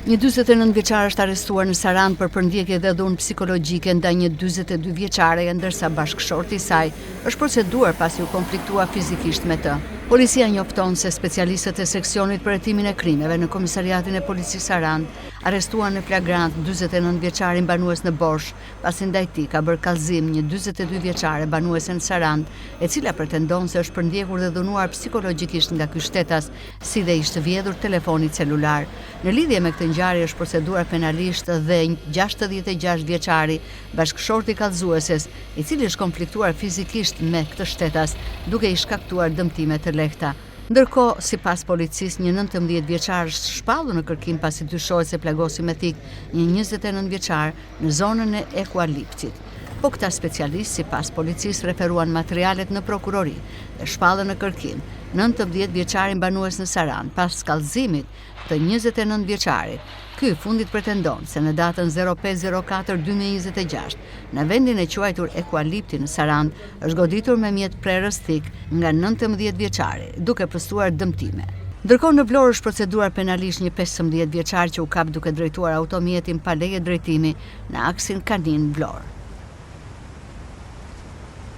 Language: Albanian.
Një 49 vjeçar është arrestuar në Sarandë për përndjekje dhe dhunë psikologjike ndaj një 42 vjeçareje, ndërsa bashkëshorti i saj është proceduar pasi u konfliktua fizikisht me të. Policia njofton se specialistët e seksionit për hetimin e krimeve në Komisariatin e Policisë Sarandë arrestuan në flagrancë 49 vjeçarin banues në Borsh, pasi ndaj tij ka bërë kallëzim një 42 vjeçare banuese në Sarandë, e cila pretendon se është përndjekur dhe dhunuar psikologjikisht nga ky shtetas, si dhe i është vjedhur telefoni celular. Në lidhje me këtë ngjarje është proceduar penalisht dhe 66 vjeçari, bashkëshorti i kallëzueses, i cili është konfliktuar fizikisht me këtë shtetas, duke i shkaktuar dëmtime të lehta. Ndërkohë, sipas policisë, një 19 vjeçar është shpallur në kërkim pasi dyshohet se plagosi me thikë një 29 vjeçar në zonën e Ekualiptit. Po këta specialistë, sipas policisë, referuan materialet në prokurori dhe shpallën në kërkim 19 vjeçarin banues në Sarandë pas kallëzimit të 29 vjeçarit. Ky i fundit pretendon se në datën 0504 2026, në vendin e quajtur Ekualipti në Sarandë, është goditur me mjet prerës thikë nga 19 vjeçari, duke pësuar dëmtime. Ndërkohë në Vlorë është proceduar penalisht një 15 vjeçar që u kap duke drejtuar automjetin pa leje drejtimi në aksin Kaninë-Vlorë.